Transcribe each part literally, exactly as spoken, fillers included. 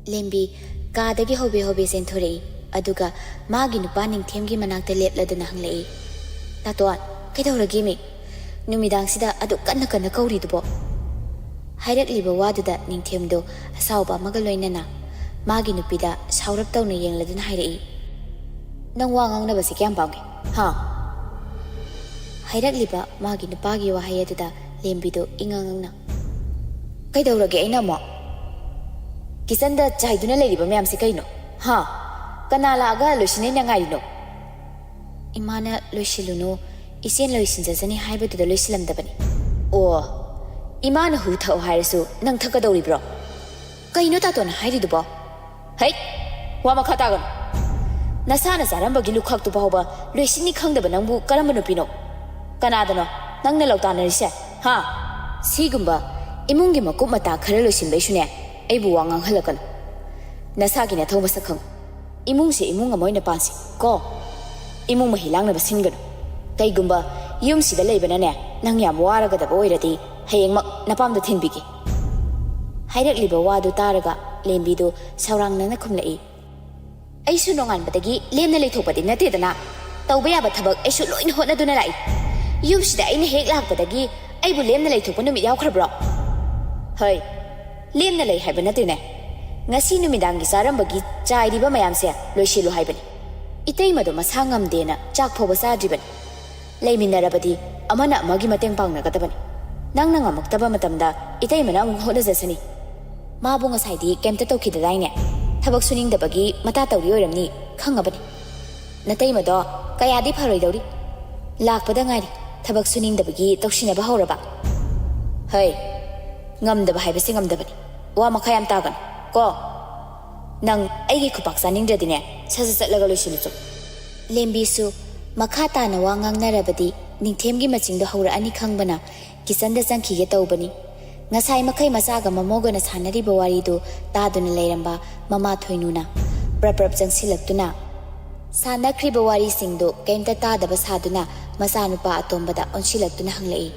ꯂꯦꯝꯕꯤ ꯀꯥꯗꯒꯤ ꯍꯣꯕꯦ ꯍꯣꯕꯦ ꯆꯦꯟꯊꯣꯔꯛꯏ꯫ ꯑꯗꯨꯒ ꯃꯥꯒꯤ ꯅꯨꯄꯥ ꯅꯤꯡꯊꯦꯝꯒꯤ ꯃꯅꯥꯛꯇ ꯂꯦꯞꯂꯗꯨꯅ ꯍꯪꯂꯛꯏ, "ꯇꯥꯇꯣꯟ, ꯀꯩꯗꯧꯔꯒꯦꯃꯤ? ꯅꯨꯃꯤꯗꯥꯡꯁꯤꯗ ꯑꯗꯨꯛ ꯀꯟꯅ ꯀꯟꯅ ꯀꯧꯔꯤꯗꯨꯕꯣ?" ꯍꯥꯏꯔꯛꯂꯤꯕ ꯋꯥꯗꯨꯗ ꯅꯤꯡꯊꯦꯝꯗꯣ ꯑꯁꯥꯎꯕ ꯑꯃꯒ ꯂꯣꯏꯅꯅ ꯃꯥꯒꯤ ꯅꯨꯄꯤꯗ ꯁꯥꯎꯔꯞ ꯇꯧꯅ ꯌꯦꯡꯂꯗꯨꯅ ꯍꯥꯏꯔꯛꯏ, "ꯅꯪ ꯋꯥ ꯉꯥꯡꯅꯕꯁꯤ ꯀꯌꯥꯝ ꯄꯥꯝꯒꯦ? ꯍꯥ?" ꯍꯥꯏꯔꯛꯂꯤꯕ ꯃꯥꯒꯤ ꯅꯨꯄꯥꯒꯤ ꯋꯥꯍꯩ ꯑꯗꯨꯗ ꯂꯦꯝꯕꯤꯗꯨ ꯏꯉꯥꯡ ꯉꯥꯡꯅ, "ꯀꯩꯗꯧꯔꯒꯦ ꯑꯩꯅ ꯑꯃꯨꯛ? ꯀꯤꯆꯟꯗ ꯆꯥꯏꯗꯨꯅ ꯂꯩꯔꯤꯕ ꯃꯌꯥꯝꯁꯦ ꯀꯩꯅꯣ? ꯍꯥ? ꯀꯅꯥ ꯂꯥꯛꯑꯒ ꯂꯣꯏꯁꯤꯟꯅꯩꯅ ꯉꯥꯏꯔꯤꯅꯣ?" "ꯏꯃꯥꯅ ꯂꯣꯏꯁꯤꯜꯂꯨꯅꯨ, ꯏꯆꯦꯅ ꯂꯣꯏꯁꯤꯟꯖꯁꯅꯤ" ꯍꯥꯏꯕꯗꯨꯗ ꯂꯣꯏꯁꯤꯜꯂꯝꯗꯕꯅꯤ꯫ "ꯑꯣ, ꯏꯃꯥꯅ ꯍꯨ ꯊꯛꯑꯣ ꯍꯥꯏꯔꯁꯨ ꯅꯪ ꯊꯛꯀꯗꯧꯔꯤꯕ꯭ꯔꯣ? ꯀꯩꯅꯣ ꯇꯥꯇꯣꯟꯅ ꯍꯥꯏꯔꯤꯗꯨꯕꯣ? ꯍꯩꯠ! ꯋꯥ ꯃꯈꯥ ꯇꯥꯒꯅꯨ꯫ ꯅꯁꯥꯅ ꯆꯥꯔꯝꯕꯒꯤ ꯂꯨꯈꯥꯛꯇꯨ ꯐꯥꯎꯕ ꯂꯣꯏꯁꯤꯟꯅꯤ ꯈꯪꯗꯕ ꯅꯪꯕꯨ ꯀꯔꯝꯕ ꯅꯨꯄꯤꯅꯣ? ꯀꯅꯥꯗꯅꯣ ꯅꯪꯅ ꯂꯧꯇꯥꯟꯅꯔꯤꯁꯦ? ꯍꯥ? ꯁꯤꯒꯨꯝꯕ ꯏꯃꯨꯡꯒꯤ ꯃꯀꯨꯞ ꯃꯇꯥ ꯈꯔ ꯂꯣꯏꯁꯤꯟꯕꯩꯁꯨꯅꯦ ꯑꯩꯕꯨ ꯋꯥ ꯉꯥꯡꯍꯜꯂꯛꯀꯅꯨ꯫ ꯅꯁꯥꯒꯤ ꯅꯊꯧ ꯃꯁꯛ ꯈꯪꯉꯨ꯫ ꯏꯃꯨꯡꯁꯦ ꯏꯃꯨꯡ ꯑꯃ ꯑꯣꯏꯅ ꯄꯥꯟꯁꯤ ꯀꯣ꯫ ꯏꯃꯨꯡ ꯃꯍꯤ ꯂꯥꯡꯅꯕ ꯁꯤꯟꯒꯅꯨ꯫ ꯀꯩꯒꯨꯝꯕ ꯌꯨꯝꯁꯤꯗ ꯂꯩꯕꯅꯅꯦ ꯅꯪ ꯌꯥꯝ ꯋꯥꯔꯒꯗꯕ ꯑꯣꯏꯔꯗꯤ ꯍꯌꯦꯡꯃꯛ ꯅꯄꯥꯝꯗ ꯊꯤꯟꯕꯤꯒꯦ꯫" ꯍꯥꯏꯔꯛꯂꯤꯕ ꯋꯥꯗꯨ ꯇꯥꯔꯒ ꯂꯦꯝꯕꯤꯗꯨ ꯁꯧꯔꯥꯡꯅꯅ ꯈꯨꯝꯂꯛꯏ, "ꯑꯩꯁꯨ ꯅꯣꯡꯉꯥꯟꯕꯗꯒꯤ ꯂꯦꯝꯅ ꯂꯩꯊꯣꯛꯄꯗꯤ ꯅꯠꯇꯦꯗꯅ꯫ ꯇꯧꯕ ꯌꯥꯕ ꯊꯕꯛ ꯑꯩꯁꯨ ꯂꯣꯏꯅ ꯍꯣꯠꯅꯗꯨꯅ ꯂꯥꯛꯏ꯫ ꯌꯨꯝꯁꯤꯗ ꯑꯩꯅ ꯍꯦꯛ ꯂꯥꯛꯄꯗꯒꯤ ꯑꯩꯕꯨ ꯂꯦꯝꯅ ꯂꯩꯊꯣꯛꯄ ꯅꯨꯃꯤꯠ ꯌꯥꯎꯈ꯭ꯔꯕ꯭ꯔꯣ? ꯍꯩ, ꯂꯦꯝꯅ ꯂꯩ ꯍꯥꯏꯕ ꯅꯠꯇꯦꯅꯦ꯫ ꯉꯁꯤ ꯅꯨꯃꯤꯗꯥꯡꯒꯤ ꯆꯥꯔꯝꯕꯒꯤ ꯆꯥꯏꯔꯤꯕ ꯃꯌꯥꯝꯁꯦ ꯂꯣꯏꯁꯤꯜꯂꯨ ꯍꯥꯏꯕꯅꯤ꯫ ꯏꯇꯩꯃꯗꯣ ꯃꯁꯥ ꯉꯝꯗꯦꯅ ꯆꯥꯛ ꯐꯥꯎꯕ ꯆꯥꯗ꯭ꯔꯤꯕꯅꯤ꯫ ꯂꯩꯃꯤꯟꯅꯔꯕꯗꯤ ꯑꯃꯅ ꯑꯃꯒꯤ ꯃꯇꯦꯡ ꯄꯥꯡꯅꯒꯗꯕꯅꯤ꯫ ꯅꯪꯅ ꯉꯝꯃꯛꯇꯕ ꯃꯇꯝꯗ ꯏꯇꯩꯃꯅ ꯑꯃꯨꯛ ꯍꯣꯠꯅꯖꯁꯅꯤ꯫ ꯃꯥꯕꯨ ꯉꯁꯥꯏꯗꯤ ꯀꯩꯝꯇ ꯇꯧꯈꯤꯗꯗꯥꯏꯅꯦ? ꯊꯕꯛ ꯁꯨꯅꯤꯡꯗꯕꯒꯤ ꯃꯇꯥ ꯇꯧꯔꯤ ꯑꯣꯏꯔꯝꯅꯤ, ꯈꯪꯉꯕꯅꯤ꯫ ꯅꯇꯩꯃꯗꯣ ꯀꯌꯥꯗꯤ ꯐꯔꯣꯏꯗꯧꯔꯤ꯫ ꯂꯥꯛꯄꯗ ꯉꯥꯏꯔꯤ, ꯊꯕꯛ ꯁꯨꯅꯤꯡꯗꯕꯒꯤ ꯇꯧꯁꯤꯟꯅꯕ ꯍꯧꯔꯕ? ꯍꯩ, ꯉꯝꯗꯕ ꯍꯥꯏꯕꯁꯦ ꯉꯝꯗꯕꯅꯤ꯫ ꯋꯥ ꯃꯈꯥ ꯌꯥꯝ ꯇꯥꯒꯅꯨ ꯀꯣ꯫ ꯅꯪ ꯑꯩꯒꯤ ꯈꯨꯄꯥꯛ ꯆꯥꯅꯤꯡꯗ꯭ꯔꯗꯤꯅꯦ, ꯁꯠ ꯁꯠ ꯆꯠꯂꯒ ꯂꯣꯏꯁꯤꯜꯂꯨ ꯆꯣ꯫" ꯂꯦꯝꯕꯤꯁꯨ ꯃꯈꯥ ꯇꯥꯅ ꯋꯥ ꯉꯥꯡꯅꯔꯕꯗꯤ ꯅꯤꯡꯊꯦꯝꯒꯤ ꯃꯆꯤꯡꯗꯣ ꯍꯧꯔꯛꯑꯅꯤ ꯈꯪꯕꯅ ꯀꯤꯆꯟꯗ ꯆꯪꯈꯤꯒꯦ ꯇꯧꯕꯅꯤ꯫ ꯉꯁꯥꯏ ꯃꯈꯩ ꯃꯆꯥꯒ ꯃꯃꯧꯒꯅ ꯁꯥꯟꯅꯔꯤꯕ ꯋꯥꯔꯤꯗꯨ ꯇꯥꯗꯨꯅ ꯂꯩꯔꯝꯕ ꯃꯃꯥ ꯊꯣꯏꯅꯨꯅ ꯄ꯭ꯔꯞ ꯄ꯭ꯔꯞ ꯆꯪꯁꯤꯜꯂꯛꯇꯨꯅ ꯁꯥꯟꯅꯈ꯭ꯔꯤꯕ ꯋꯥꯔꯤꯁꯤꯡꯗꯨ ꯀꯩꯝꯇ ꯇꯥꯗꯕ ꯁꯥꯗꯨꯅ ꯃꯆꯥꯅꯨꯄꯥ ꯑꯇꯣꯝꯕꯗ ꯑꯣꯟꯁꯤꯜꯂꯛꯇꯨꯅ ꯍꯪꯂꯛꯏ,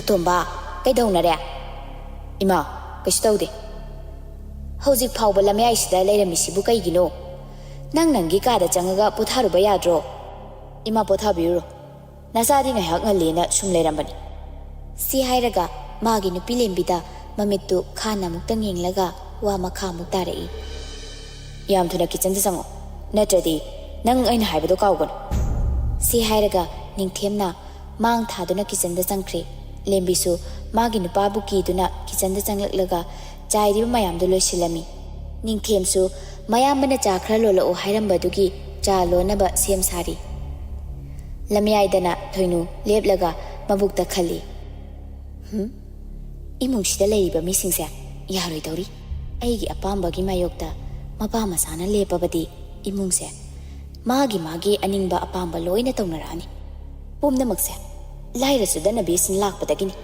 "ꯑꯇꯣꯝꯕ, ꯀꯩꯗꯧꯅꯔꯦ?" "ꯏꯃꯥ, ꯀꯩꯁꯨ ꯇꯧꯗꯦ꯫" ꯍꯧꯖꯤꯛ ꯐꯥꯎꯕ ꯂꯝꯌꯥꯏꯁꯤꯗ ꯂꯩꯔꯝꯃꯤꯁꯤꯕꯨ ꯀꯩꯒꯤꯅꯣ? ꯅꯪ ꯅꯪꯒꯤ ꯀꯥꯗ ꯆꯪꯉꯒ ꯄꯣꯊꯥꯔꯨꯕ ꯌꯥꯗ꯭ꯔꯣ? ꯏꯃꯥ, ꯄꯣꯊꯥꯕꯤꯔꯨꯔꯣ, ꯅꯆꯥꯗꯤ ꯉꯥꯏꯍꯥꯛ ꯉꯜꯂꯦꯅ ꯁꯨꯝ ꯂꯩꯔꯝꯕꯅꯤ꯫ ꯁꯤ ꯍꯥꯏꯔꯒ ꯃꯥꯒꯤ ꯅꯨꯄꯤ ꯂꯦꯝꯕꯤꯗ ꯃꯃꯤꯠꯇꯨ ꯈꯥꯟꯅ ꯑꯃꯨꯛꯇꯪ ꯌꯦꯡꯂꯒ ꯋꯥ ꯃꯈꯥ ꯑꯃꯨꯛ ꯇꯥꯔꯛꯏ꯫ ꯌꯥꯝ ꯊꯨꯅ ꯀꯤꯆꯟꯗ ꯆꯪꯉꯣ, ꯅꯠꯇ꯭ꯔꯗꯤ ꯅꯪ ꯑꯩꯅ ꯍꯥꯏꯕꯗꯣ ꯀꯥꯎꯒꯅꯨ꯫ ꯁꯤ ꯍꯥꯏꯔꯒ ꯅꯤꯡꯊꯦꯝꯅ ꯃꯥꯡ ꯊꯥꯗꯨꯅ ꯀꯤꯆꯟꯗ ꯆꯪꯈ꯭ꯔꯦ꯫ ꯂꯦꯝꯕꯤꯁꯨ ꯃꯥꯒꯤ ꯅꯨꯄꯥꯕꯨ ꯀꯤꯗꯨꯅ ꯀꯤꯆꯟꯗ ꯆꯪꯂꯛꯂꯒ ꯆꯥꯏꯔꯤꯕ ꯃꯌꯥꯝꯗꯨ ꯂꯣꯏꯁꯤꯜꯂꯝꯃꯤ꯫ ꯅꯤꯡꯊꯦꯝꯁꯨ ꯃꯌꯥꯝꯕꯅ ꯆꯥ ꯈꯔ ꯂꯣꯜꯂꯛꯑꯣ ꯍꯥꯏꯔꯝꯕꯗꯨꯒꯤ ꯆꯥ ꯂꯣꯟꯅꯕ ꯁꯦꯝ ꯁꯥꯔꯤ꯫ ꯂꯝꯌꯥꯏꯗꯅ ꯊꯣꯏꯅꯨ ꯂꯦꯞꯂꯒ ꯃꯕꯨꯛꯇ ꯈꯜꯂꯤ, "ꯍꯨꯝ? ꯏꯃꯨꯡꯁꯤꯗ ꯂꯩꯔꯤꯕ ꯃꯤꯁꯤꯡꯁꯦ ꯌꯥꯔꯣꯏꯗꯧꯔꯤ꯫ ꯑꯩꯒꯤ ꯑꯄꯥꯝꯕꯒꯤ ꯃꯥꯌꯣꯛꯇ ꯃꯄꯥ ꯃꯆꯥꯅ ꯂꯦꯞꯄꯕꯗꯤ ꯏꯃꯨꯡꯁꯦ ꯃꯥꯒꯤ ꯃꯥꯒꯤ ꯑꯅꯤꯡꯕ ꯑꯄꯥꯝꯕ ꯂꯣꯏꯅ ꯇꯧꯅꯔꯛꯑꯅꯤ꯫ ꯄꯨꯝꯅꯃꯛꯁꯦ ꯂꯥꯏꯔ ꯆꯨꯗꯅꯕꯤꯁꯤꯡ ꯂꯥꯛꯄꯗꯒꯤꯅꯤ꯫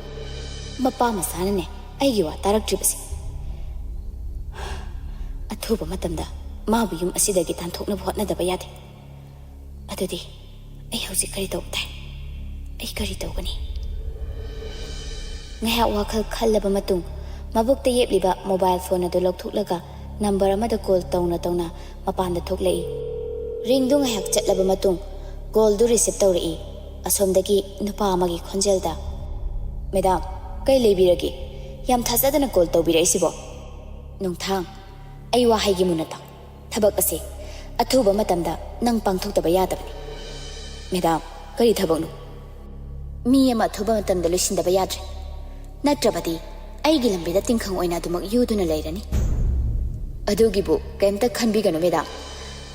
ꯃꯄꯥ ꯃꯆꯥꯅꯅꯦ ꯑꯩꯒꯤ ꯋꯥ ꯇꯥꯔꯛꯇ꯭ꯔꯤꯕꯁꯦ꯫ ꯑꯊꯨꯕ ꯃꯇꯝꯗ ꯃꯥꯕꯨ ꯌꯨꯝ ꯑꯁꯤꯗꯒꯤ ꯇꯥꯟꯊꯣꯛꯅꯕ ꯍꯣꯠꯅꯗꯕ ꯌꯥꯗꯦ꯫ ꯑꯗꯨꯗꯤ ꯑꯩ ꯍꯧꯖꯤꯛ ꯀꯔꯤ ꯇꯧꯕ ꯇꯥꯏ? ꯑꯩ ꯀꯔꯤ ꯇꯧꯒꯅꯤ?" ꯉꯥꯏꯍꯥꯛ ꯋꯥꯈꯜ ꯈꯜꯂꯕ ꯃꯇꯨꯡ, ꯃꯕꯨꯛꯇ ꯌꯦꯞꯂꯤꯕ ꯃꯣꯕꯥꯏꯜ ꯐꯣꯟ ꯑꯗꯨ ꯂꯧꯊꯣꯛꯂꯒ ꯅꯝꯕꯔ ꯑꯃꯗ ꯀꯣꯜ ꯇꯧꯅ ꯇꯧꯅ ꯃꯄꯥꯟꯗ ꯊꯣꯛꯂꯛꯏ꯫ ꯔꯤꯡꯗꯨ ꯉꯥꯏꯍꯥꯛ ꯆꯠꯂꯕ ꯃꯇꯨꯡ, ꯀꯣꯜꯗꯨ ꯔꯤꯁꯤꯞ ꯇꯧꯔꯛꯏ꯫ ꯑꯁꯣꯝꯗꯒꯤ ꯅꯨꯄꯥ ꯑꯃꯒꯤ ꯈꯣꯟꯖꯦꯜꯗ, "ꯃꯦꯗꯥꯝ, ꯀꯩ ꯂꯩꯕꯤꯔꯒꯦ? ꯌꯥꯝ ꯊꯥꯖꯗꯅ ꯀꯣꯜ ꯇꯧꯕꯤꯔꯛꯏꯁꯤꯕꯣ?" "ꯅꯨꯡꯊꯥꯡ, ꯑꯩ ꯋꯥ ꯍꯥꯏꯒꯦ ꯃꯨꯟꯅ ꯇꯥꯎ꯫ ꯊꯕꯛ ꯑꯁꯦ ꯑꯊꯨꯕ ꯃꯇꯝꯗ ꯅꯪ ꯄꯥꯡꯊꯣꯛꯇꯕ ꯌꯥꯗꯕꯅꯤ꯫" "ꯃꯦꯗꯥꯝ, ꯀꯔꯤ ꯊꯕꯛꯅꯣ?" "ꯃꯤ ꯑꯃ ꯑꯊꯨꯕ ꯃꯇꯝꯗ ꯂꯣꯏꯁꯤꯟꯗꯕ ꯌꯥꯗ꯭ꯔꯦ, ꯅꯠꯇ꯭ꯔꯕꯗꯤ ꯑꯩꯒꯤ ꯂꯝꯕꯤꯗ ꯇꯤꯡꯈꯪ ꯑꯣꯏꯅ ꯑꯗꯨꯃꯛ ꯌꯨꯗꯨꯅ ꯂꯩꯔꯅꯤ꯫" "ꯑꯗꯨꯒꯤꯕꯨ ꯀꯩꯝꯇ ꯈꯟꯕꯤꯒꯅꯨ, ꯃꯦꯗꯥꯝ꯫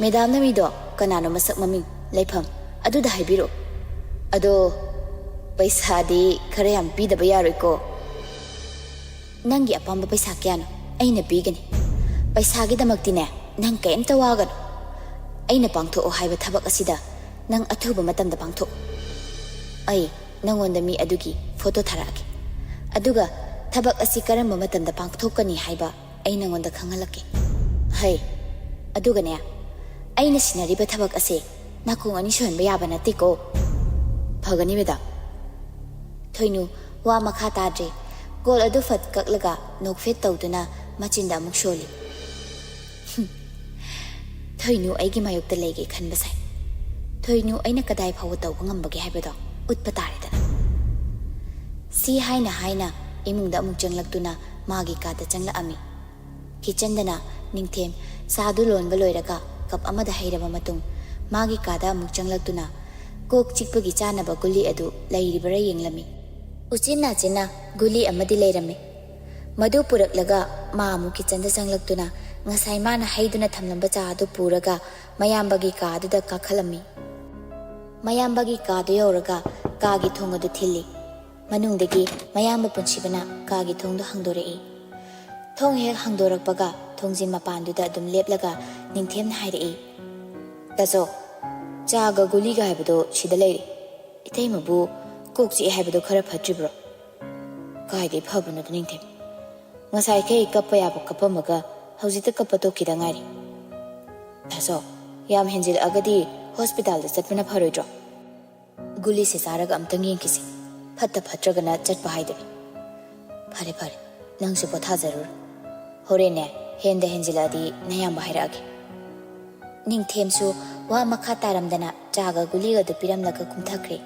ꯃꯦꯗꯥꯝꯅ ꯃꯤꯗꯣ ꯀꯅꯥꯅꯣ ꯃꯁꯛ ꯃꯃꯤꯡ, ꯂꯩꯐꯝ ꯑꯗꯨꯗ ꯍꯥꯏꯕꯤꯔꯛꯑꯣ꯫ ꯑꯗꯣ ꯄꯩꯁꯥꯗꯤ ꯈꯔ ꯌꯥꯝ ꯄꯤꯗꯕ ꯌꯥꯔꯣꯏꯀꯣ?" "ꯅꯪꯒꯤ ꯑꯄꯥꯝꯕ ꯄꯩꯁꯥ ꯀꯌꯥꯅꯣ ꯑꯩꯅ ꯄꯤꯒꯅꯤ꯫ ꯄꯩꯁꯥꯒꯤꯗꯃꯛꯇꯤꯅꯦ ꯅꯪ ꯀꯩꯝꯇ ꯋꯥꯒꯅꯨ꯫ ꯑꯩꯅ ꯄꯥꯡꯊꯣꯛꯑꯣ ꯍꯥꯏꯕ ꯊꯕꯛ ꯑꯁꯤꯗ ꯅꯪ ꯑꯊꯨꯕ ꯃꯇꯝꯗ ꯄꯥꯡꯊꯣꯛꯎ꯫ ꯑꯩ ꯅꯪꯉꯣꯟꯗ ꯃꯤ ꯑꯗꯨꯒꯤ ꯐꯣꯇꯣ ꯊꯥꯔꯛꯑꯒꯦ꯫ ꯑꯗꯨꯒ ꯊꯕꯛ ꯑꯁꯤ ꯀꯔꯝꯕ ꯃꯇꯝꯗ ꯄꯥꯡꯊꯣꯛꯀꯅꯤ ꯍꯥꯏꯕ ꯑꯩ ꯅꯪꯉꯣꯟꯗ ꯈꯪꯍꯜꯂꯛꯀꯦ꯫ ꯍꯩ, ꯑꯗꯨꯒꯅꯦ, ꯑꯩꯅ ꯁꯤꯟꯅꯔꯤꯕ ꯊꯕꯛ ꯑꯁꯦ ꯅꯥꯀꯣꯡ ꯑꯅꯤ ꯁꯨꯍꯟꯕ ꯌꯥꯕ ꯅꯠꯇꯦꯀꯣ꯫" "ꯐꯒꯅꯤ, ꯃꯦꯗꯥꯝ꯫" ꯊꯣꯏꯅꯨ ꯋꯥ ꯃꯈꯥ ꯇꯥꯗ꯭ꯔꯦ꯫ ꯀꯣꯜ ꯑꯗꯨ ꯐꯠ ꯀꯛꯂꯒ ꯅꯣꯛꯐꯦꯠ ꯇꯧꯗꯨꯅ ꯃꯆꯤꯟꯗ ꯑꯃꯨꯛ ꯁꯣꯜꯂꯤ꯫ "ꯍꯨꯝ, ꯊꯣꯏꯅꯨ ꯑꯩꯒꯤ ꯃꯥꯌꯣꯛꯇ ꯂꯩꯒꯦ ꯈꯟꯕ ꯁꯥꯏ꯫ ꯊꯣꯏꯅꯨ ꯑꯩꯅ ꯀꯗꯥꯏ ꯐꯥꯎꯕ ꯇꯧꯕ ꯉꯝꯕꯒꯦ ꯍꯥꯏꯕꯗꯣ ꯎꯠꯄ ꯇꯥꯔꯦꯗꯅ꯫" ꯁꯤ ꯍꯥꯏꯅ ꯍꯥꯏꯅ ꯏꯃꯨꯡꯗ ꯑꯃꯨꯛ ꯆꯪꯂꯛꯇꯨꯅ ꯃꯥꯒꯤ ꯀꯥꯗ ꯆꯪꯂꯛꯑꯝꯃꯤ꯫ ꯀꯤꯆꯟꯗꯅ ꯅꯤꯡꯊꯦꯝ ꯆꯥꯗꯨ ꯂꯣꯟꯕ ꯂꯣꯏꯔꯒ ꯀꯞ ꯑꯃꯗ ꯍꯩꯔꯕ ꯃꯇꯨꯡ, ꯃꯥꯒꯤ ꯀꯥꯗ ꯑꯃꯨꯛ ꯆꯪꯂꯛꯇꯨꯅ ꯀꯣꯛ ꯆꯤꯛꯄꯒꯤ ꯆꯥꯅꯕ ꯒꯨꯂꯤ ꯑꯗꯨ ꯂꯩꯔꯤꯕꯔꯥ ꯌꯦꯡꯂꯝꯃꯤ꯫ ꯎꯆꯤꯟ ꯅꯥꯆꯤꯟꯅ ꯒꯨꯂꯤ ꯑꯃꯗꯤ ꯂꯩꯔꯝꯃꯤ꯫ ꯃꯗꯨ ꯄꯨꯔꯛꯂꯒ ꯃꯥ ꯑꯃꯨꯛ ꯀꯤꯆꯟꯗ ꯆꯪꯂꯛꯇꯨꯅ ꯉꯁꯥꯏ ꯃꯥꯅ ꯍꯩꯗꯨꯅ ꯊꯝꯂꯝꯕ ꯆꯥ ꯑꯗꯨ ꯄꯨꯔꯒ ꯃꯌꯥꯝꯕꯒꯤ ꯀꯥ ꯑꯗꯨꯗ ꯀꯥꯈꯠꯂꯝꯃꯤ꯫ ꯃꯌꯥꯝꯕꯒꯤ ꯀꯥꯗꯨ ꯌꯧꯔꯒ ꯀꯥꯒꯤ ꯊꯣꯡ ꯑꯗꯨ ꯊꯤꯜꯂꯤ꯫ ꯃꯅꯨꯡꯗꯒꯤ ꯃꯌꯥꯝꯕ ꯄꯨꯟꯁꯤꯕꯅ ꯀꯥꯒꯤ ꯊꯣꯡꯗꯨ ꯍꯥꯡꯗꯣꯔꯛꯏ꯫ ꯊꯣꯡ ꯍꯦꯛ ꯍꯥꯡꯗꯣꯔꯛꯄꯒ ꯊꯣꯡꯖꯤꯟ ꯃꯄꯥꯟꯗꯨꯗ ꯑꯗꯨꯝ ꯂꯦꯞꯂꯒ ꯅꯤꯡꯊꯦꯝꯅ ꯍꯥꯏꯔꯛꯏ, "ꯇꯥꯆꯧ, ꯆꯥꯒ ꯒꯨꯂꯤꯒ ꯍꯥꯏꯕꯗꯣ ꯁꯤꯗ ꯂꯩꯔꯦ꯫ ꯏꯇꯩꯃꯕꯨ ꯀꯣꯛ ꯆꯤꯛꯑꯦ ꯍꯥꯏꯕꯗꯣ ꯈꯔ ꯐꯠꯇ꯭ꯔꯤꯕ꯭ꯔꯣ?" "ꯀꯥꯏꯗꯩ ꯐꯕꯅꯣꯗ ꯅꯤꯡꯊꯦꯝ? ꯉꯁꯥꯏꯈꯩ ꯀꯞꯄ ꯌꯥꯕ ꯀꯞꯄꯝꯃꯒ ꯍꯧꯖꯤꯛꯇ ꯀꯞꯄ ꯇꯣꯛꯈꯤꯗ ꯉꯥꯏꯔꯤ꯫ ꯇꯥꯆꯧ, ꯌꯥꯝ ꯍꯦꯟꯖꯤꯜꯂꯛꯑꯒꯗꯤ ꯍꯣꯁꯄꯤꯇꯥꯜꯗ ꯆꯠꯄꯅ ꯐꯔꯣꯏꯗ꯭ꯔꯣ? ꯒꯨꯂꯤꯁꯦ ꯆꯥꯔꯒ ꯑꯝꯇꯪ ꯌꯦꯡꯈꯤꯁꯤ꯫ ꯐꯠꯇ ꯐꯠꯇ꯭ꯔꯒꯅ ꯆꯠꯄ ꯍꯥꯏꯗꯨꯅꯤ꯫" "ꯐꯔꯦ ꯐꯔꯦ, ꯅꯪꯁꯨ ꯄꯣꯊꯥꯖꯔꯨꯔꯣ꯫ ꯍꯣꯔꯦꯟꯅꯦ ꯍꯦꯟꯗ ꯍꯦꯟꯖꯤꯜꯂꯛꯑꯗꯤ ꯅꯌꯥꯝꯕ ꯍꯥꯏꯔꯛꯑꯒꯦ꯫" ꯅꯤꯡꯊꯦꯝꯁꯨ ꯋꯥ ꯃꯈꯥ ꯇꯥꯔꯝꯗꯅ ꯆꯥꯒ ꯒꯨꯂꯤꯒꯗꯨ ꯄꯤꯔꯝꯂꯒ ꯀꯨꯝꯊꯈ꯭ꯔꯦ꯫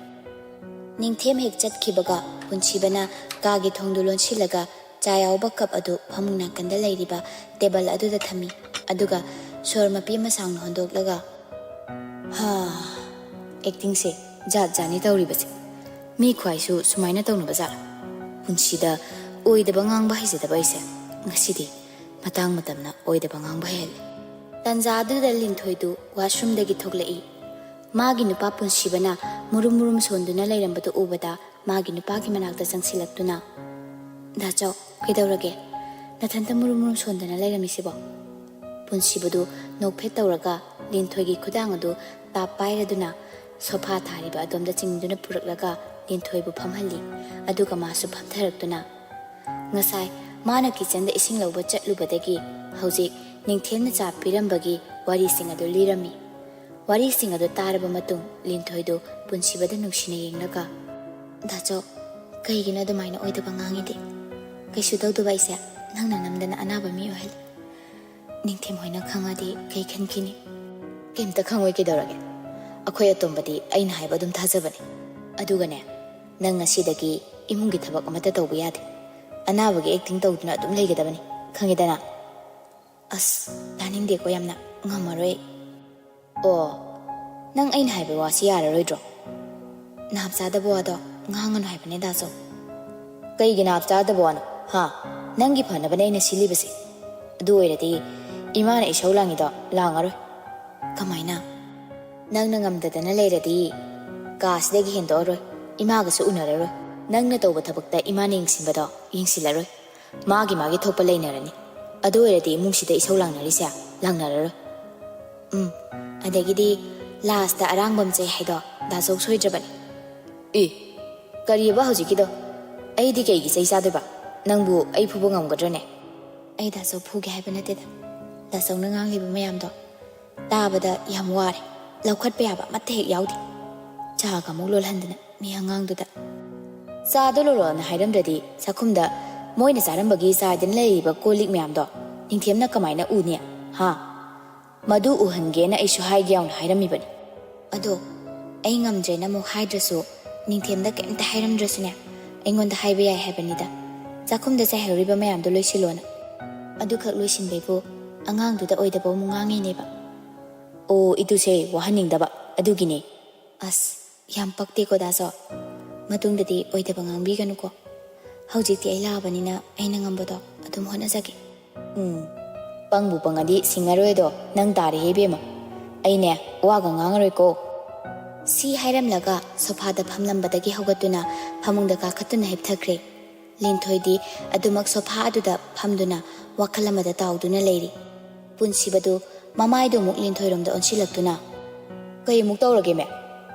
ꯅꯤꯡꯊꯦꯝ ꯍꯦꯛ ꯆꯠꯈꯤꯕꯒ ꯄꯨꯟꯁꯤꯕꯅ ꯀꯥꯒꯤ ꯊꯣꯡꯗꯨ ꯂꯣꯟꯁꯤꯜꯂꯒ ꯆꯥ ꯌꯥꯎꯕ ꯀꯞ ꯑꯗꯨ ꯐꯃꯨꯡ ꯅꯥꯀꯟꯗ ꯂꯩꯔꯤꯕ ꯇꯦꯕꯜ ꯑꯗꯨꯗ ꯊꯝꯃꯤ꯫ ꯑꯗꯨꯒ ꯁꯣꯔ ꯃꯄꯤ ꯑꯃ ꯁꯥꯡꯅ ꯍꯣꯟꯗꯣꯛꯂꯒ, "ꯍꯥ, ꯑꯦꯛꯇꯤꯡꯁꯦ ꯖꯥꯠ ꯖꯥꯠꯅꯤ ꯇꯧꯔꯤꯕꯁꯦ꯫ ꯃꯤ ꯈ꯭ꯋꯥꯏꯁꯨ ꯁꯨꯃꯥꯏꯅ ꯇꯧꯅꯕ ꯖꯥꯠꯂ? ꯄꯨꯟꯁꯤꯗ ꯑꯣꯏꯗꯕ ꯉꯥꯡꯕ ꯍꯩꯖꯗꯕ ꯑꯩꯁꯦ ꯉꯁꯤꯗꯤ ꯃꯇꯥꯡ ꯃꯇꯝꯅ ꯑꯣꯏꯗꯕ ꯉꯥꯡꯕ ꯍꯩꯍꯜꯂꯦ꯫" ꯇꯟꯖꯥ ꯑꯗꯨꯗ ꯂꯤꯟꯊꯣꯏꯗꯨ ꯋꯥꯁꯔꯨꯝꯗꯒꯤ ꯊꯣꯛꯂꯛꯏ꯫ ꯃꯥꯒꯤ ꯅꯨꯄꯥ ꯄꯨꯟꯁꯤꯕꯅ ꯃꯨꯔꯨꯝ ꯃꯨꯔꯨꯝ ꯁꯣꯟꯗꯨꯅ ꯂꯩꯔꯝꯕꯗꯨ ꯎꯕꯗ ꯃꯥꯒꯤ ꯅꯨꯄꯥꯒꯤ ꯃꯅꯥꯛꯇ ꯆꯪꯁꯤꯜꯂꯛꯇꯨꯅ, "ꯗꯥꯆꯧ, ꯀꯩꯗꯧꯔꯒꯦ? ꯅꯊꯟꯇ ꯃꯨꯔꯨꯝ ꯃꯨꯔꯨꯝ ꯁꯣꯟꯗꯅ ꯂꯩꯔꯝꯃꯤꯁꯤꯕꯣ?" ꯄꯨꯟꯁꯤꯕꯗꯨ ꯅꯣꯛꯐꯦꯠ ꯇꯧꯔꯒ ꯂꯤꯟꯊꯣꯏꯒꯤ ꯈꯨꯗꯥꯡ ꯑꯗꯨ ꯇꯥꯞ ꯄꯥꯏꯔꯗꯨꯅ ꯁꯣꯐꯥ ꯊꯥꯔꯤꯕ ꯑꯗꯣꯝꯗ ꯆꯤꯡꯗꯨꯅ ꯄꯨꯔꯛꯂꯒ ꯂꯤꯟꯊꯣꯏꯕꯨ ꯐꯝꯍꯜꯂꯤ꯫ ꯑꯗꯨꯒ ꯃꯥꯁꯨ ꯐꯝꯊꯔꯛꯇꯨꯅ, ꯉꯁꯥꯏ ꯃꯥꯅ ꯀꯤꯆꯟꯗ ꯏꯁꯤꯡ ꯂꯧꯕ ꯆꯠꯂꯨꯕꯗꯒꯤ ꯍꯧꯖꯤꯛ ꯅꯤꯡꯊꯦꯝꯅ ꯆꯥ ꯄꯤꯔꯝꯕꯒꯤ ꯋꯥꯔꯤꯁꯤꯡ ꯑꯗꯨ ꯂꯤꯔꯝꯃꯤ꯫ ꯋꯥꯔꯤꯁꯤꯡ ꯑꯗꯨ ꯇꯥꯔꯕ ꯃꯇꯨꯡ ꯂꯤꯟꯊꯣꯏꯗꯨ ꯄꯨꯟꯁꯤꯕꯗ ꯅꯨꯡꯁꯤꯅ ꯌꯦꯡꯂꯒ, "ꯗꯥꯆꯧ, ꯀꯩꯒꯤꯅꯣ ꯑꯗꯨꯃꯥꯏꯅ ꯑꯣꯏꯗꯕ ꯉꯥꯡꯉꯤꯗꯤ? ꯀꯩꯁꯨ ꯇꯧꯗꯕ ꯑꯩꯁꯦ?" ꯅꯪꯅ ꯅꯝꯗꯅ ꯑꯅꯥꯕ ꯃꯤ ꯑꯣꯏꯍꯜꯂꯤ꯫ ꯅꯤꯡꯊꯦꯝ ꯍꯣꯏꯅ ꯈꯪꯉꯗꯤ ꯀꯩ ꯈꯟꯈꯤꯅꯤ? ꯀꯩꯝꯇ ꯈꯪꯉꯣꯏ, ꯀꯩꯗꯧꯔꯒꯦ? ꯑꯩꯈꯣꯏ ꯑꯇꯣꯝꯕꯗꯤ ꯑꯩꯅ ꯍꯥꯏꯕ ꯑꯗꯨꯝ ꯊꯥꯖꯕꯅꯤ꯫ ꯑꯗꯨꯒꯅꯦ, ꯅꯪ ꯉꯁꯤꯗꯒꯤ ꯏꯃꯨꯡꯒꯤ ꯊꯕꯛ ꯑꯃꯠꯇ ꯇꯧꯕ ꯌꯥꯗꯦ꯫ ꯑꯅꯥꯕꯒꯤ ꯑꯦꯛꯇꯤꯡ ꯇꯧꯗꯨꯅ ꯑꯗꯨꯝ ꯂꯩꯒꯗꯕꯅꯤ, ꯈꯪꯉꯦꯗꯅ? ꯑꯁ, ꯇꯥꯅꯤꯡꯗꯦꯀꯣ ꯌꯥꯝꯅ, ꯉꯝꯃꯔꯣꯏ꯫ ꯑꯣ, ꯅꯪ ꯑꯩꯅ ꯍꯥꯏꯕ ꯋꯥꯁꯤ ꯌꯥꯔꯔꯣꯏꯗ꯭ꯔꯣ? ꯅꯥꯞ ꯆꯥꯗꯕ ꯋꯥꯗꯣ ꯉꯥꯡꯒꯅꯨ ꯍꯥꯏꯕꯅꯦ, ꯗꯥꯆꯧ꯫ ꯀꯩꯒꯤ ꯅꯥꯞ ꯆꯥꯗꯕ ꯋꯥꯅꯣ? ꯍꯥ? ꯅꯪꯒꯤ ꯐꯅꯕꯅꯦ ꯑꯩꯅ ꯁꯤꯜꯂꯤꯕꯁꯦ꯫ ꯑꯗꯨ ꯑꯣꯏꯔꯗꯤ ꯏꯃꯥꯅ ꯏꯁꯧ ꯂꯥꯡꯉꯤꯗꯣ ꯂꯥꯡꯉꯔꯣꯏ꯫ ꯀꯃꯥꯏꯅ? ꯅꯪꯅ ꯉꯝꯗꯗꯅ ꯂꯩꯔꯗꯤ ꯀꯥꯁꯤꯗꯒꯤ ꯍꯦꯟꯗꯣꯛꯑꯔꯣꯏ꯫ ꯏꯃꯥꯒꯁꯨ ꯎꯅꯔꯔꯣꯏ꯫ ꯅꯪꯅ ꯇꯧꯕ ꯊꯕꯛꯇ ꯏꯃꯥꯅ ꯌꯦꯡꯁꯤꯟꯕꯗꯣ ꯌꯦꯡꯁꯤꯜꯂꯔꯣꯏ꯫ ꯃꯥꯒꯤ ꯃꯥꯒꯤ ꯊꯣꯛꯄ ꯂꯩꯅꯔꯅꯤ꯫ ꯑꯗꯨ ꯑꯣꯏꯔꯗꯤ ꯏꯃꯨꯡꯁꯤꯗ ꯏꯁꯧ ꯂꯥꯡꯅꯔꯤꯁꯦ ꯂꯥꯡꯅꯔꯔꯣꯏ꯫ ꯎꯝ, ꯑꯗꯒꯤꯗꯤ ꯂꯥꯁꯇ ꯑꯔꯥꯡꯕꯝ ꯆꯩ ꯍꯥꯏꯗꯣ ꯗꯥꯆꯧ ꯁꯣꯏꯗ꯭ꯔꯕꯅꯤ꯫ ꯑꯦ, ꯀꯔꯤꯑꯕ ꯍꯧꯖꯤꯛꯀꯤꯗꯣ? ꯑꯩꯗꯤ ꯀꯩꯒꯤ ꯆꯩ ꯆꯥꯗꯣꯏꯕ? ꯅꯪꯕꯨ ꯑꯩ ꯐꯨꯕ ꯉꯝꯒꯗ꯭ꯔꯅꯦ? ꯑꯩ ꯗꯥꯆꯧ ꯐꯨꯒꯦ ꯍꯥꯏꯕ ꯅꯠꯇꯦꯗ꯫ ꯗꯥꯆꯧꯅ ꯉꯥꯡꯂꯤꯕ ꯃꯌꯥꯝꯗꯣ ꯇꯥꯕꯗ ꯌꯥꯝ ꯋꯥꯔꯦ꯫ ꯂꯧꯈꯠꯄ ꯌꯥꯕ ꯑꯃꯠꯇ ꯍꯦꯛ ꯌꯥꯎꯗꯦ꯫ ꯆꯥꯒ ꯑꯃꯨꯛ ꯂꯣꯜꯍꯟꯗꯅ ꯃꯤ ꯑꯉꯥꯡꯗꯨꯗ꯫ ꯆꯥꯗꯣ ꯂꯣꯜꯂꯣꯅ ꯍꯥꯏꯔꯝꯗ꯭ꯔꯗꯤ ꯆꯥꯛꯈꯨꯝꯗ ꯃꯣꯏꯅ ꯆꯥꯔꯝꯕꯒꯤ ꯆꯥꯏꯗꯅ ꯂꯩꯔꯤꯕ ꯀꯣꯜ ꯂꯤꯛ ꯃꯌꯥꯝꯗꯣ ꯅꯤꯡꯊꯦꯝꯅ ꯀꯃꯥꯏꯅ ꯎꯅꯤ? ꯍꯥ? ꯃꯗꯨ ꯎꯍꯟꯒꯦꯅ ꯑꯩꯁꯨ ꯍꯥꯏꯒꯦ ꯌꯥꯎꯅ ꯍꯥꯏꯔꯝꯃꯤꯕꯅꯤ꯫ ꯑꯗꯣ ꯑꯩ ꯉꯝꯗ꯭ꯔꯦꯅ ꯑꯃꯨꯛ ꯍꯥꯏꯗ꯭ꯔꯁꯨ, ꯅꯤꯡꯊꯦꯝꯗ ꯀꯩꯝꯇ ꯍꯥꯏꯔꯝꯗ꯭ꯔꯁꯨꯅꯦ, ꯑꯩꯉꯣꯟꯗ ꯍꯥꯏꯕ ꯌꯥꯏ ꯍꯥꯏꯕꯅꯤꯗ꯫ ꯆꯥꯛꯈꯨꯝꯗ ꯆꯥꯏꯍꯧꯔꯤꯕ ꯃꯌꯥꯝꯗꯣ ꯂꯣꯏꯁꯤꯜꯂꯣꯅ꯫ ꯑꯗꯨꯈꯛ ꯂꯣꯏꯁꯤꯟꯕꯩꯕꯨ ꯑꯉꯥꯡꯗꯨꯗ ꯑꯣꯏꯗꯕ ꯑꯃꯨꯛ ꯉꯥꯡꯉꯤꯅꯦꯕ꯫ ꯑꯣ, ꯏꯇꯨꯁꯦ ꯋꯥꯍꯟꯅꯤꯡꯗꯕ ꯑꯗꯨꯒꯤꯅꯦ꯫ ꯑꯁ, ꯌꯥꯝ ꯄꯛꯇꯦꯀꯣ ꯗꯥꯆꯧ꯫ ꯃꯇꯨꯡꯗꯗꯤ ꯑꯣꯏꯗꯕ ꯉꯥꯡꯕꯤꯒꯅꯨꯀꯣ꯫ ꯍꯧꯖꯤꯛꯇꯤ ꯑꯩ ꯂꯥꯛꯑꯕꯅꯤꯅ ꯑꯩꯅ ꯉꯝꯕꯗꯣ ꯑꯗꯨꯝ ꯍꯣꯠꯅꯖꯒꯦ꯫ ꯎꯝ, ꯄꯪꯕꯨ ꯄꯪꯉꯗꯤ ꯁꯤꯡꯉꯔꯣꯏꯗꯣ ꯅꯪ ꯇꯥꯔꯦꯍꯦ ꯏꯕꯦꯝꯃ꯫ ꯑꯩꯅꯦ ꯋꯥꯒ ꯉꯥꯡꯉꯔꯣꯏꯀꯣ꯫ ꯁꯤ ꯍꯥꯏꯔꯝꯂꯒ ꯁꯣꯐꯥꯗ ꯐꯝꯂꯝꯕꯗꯒꯤ ꯍꯧꯒꯠꯇꯨꯅ ꯐꯃꯨꯡꯗ ꯀꯥꯈꯠꯇꯨꯅ ꯍꯤꯞꯊꯈ꯭ꯔꯦ꯫ ꯂꯤꯟꯊꯣꯏꯗꯤ ꯑꯗꯨꯃꯛ ꯁꯣꯐꯥ ꯑꯗꯨꯗ ꯐꯝꯗꯨꯅ ꯋꯥꯈꯜ ꯑꯃꯗ ꯇꯥꯎꯗꯨꯅ ꯂꯩꯔꯤ꯫ ꯄꯨꯟꯁꯤꯕꯗꯨ ꯃꯃꯥꯏꯗꯨ ꯑꯃꯨꯛ ꯂꯤꯟꯊꯣꯏꯔꯣꯝꯗ ꯑꯣꯟꯁꯤꯜꯂꯛꯇꯨꯅ, "ꯀꯩ ꯑꯃꯨꯛ ꯇꯧꯔꯒꯦ, ꯃꯦ?